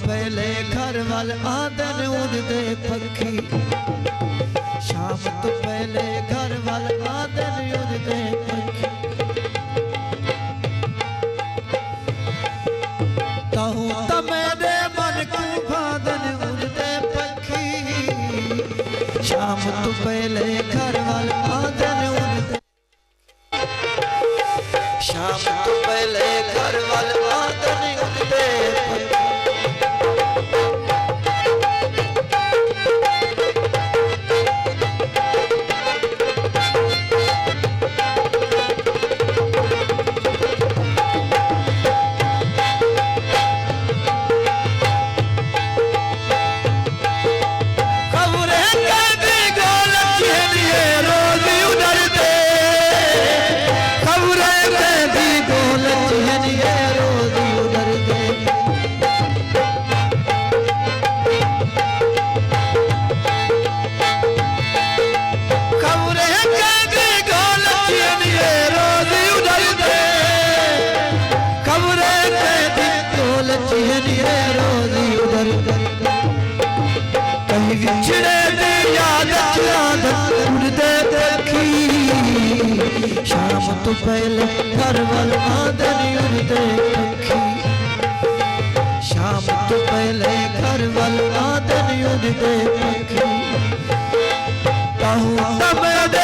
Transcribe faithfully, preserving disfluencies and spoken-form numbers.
پہلے گھر ول آندن اݙدے پکھی، شام توں پہلے گھر ول آندن اݙدے پکھی۔ تہوں تاں میݙے من کوں بھاندن اݙدے پکھی، شام توں پہلے گھر ول آندن اݙدے۔ شام توں پہلے گھر ول آندن اݙدے پکھی۔ خبریں کیندی ڳول اچ ہن اے روز اݙردے، خبریں کیندی ڳول اچ ہن اے روز اݙردے۔ خبریں کیندی ڳول اچ ہن اے روز اݙردے، خبریں کیندی ڳول اچ ہن اے روز اݙردے۔ کہیں وچھڑے دی یاد اچ آندن اݙدے پکھی، شام توں پہلے گھر ول آندن اݙدے پکھی، شام توں پہلے گھر ول آندن اݙدے پکھی۔ تہوں تاں میݙے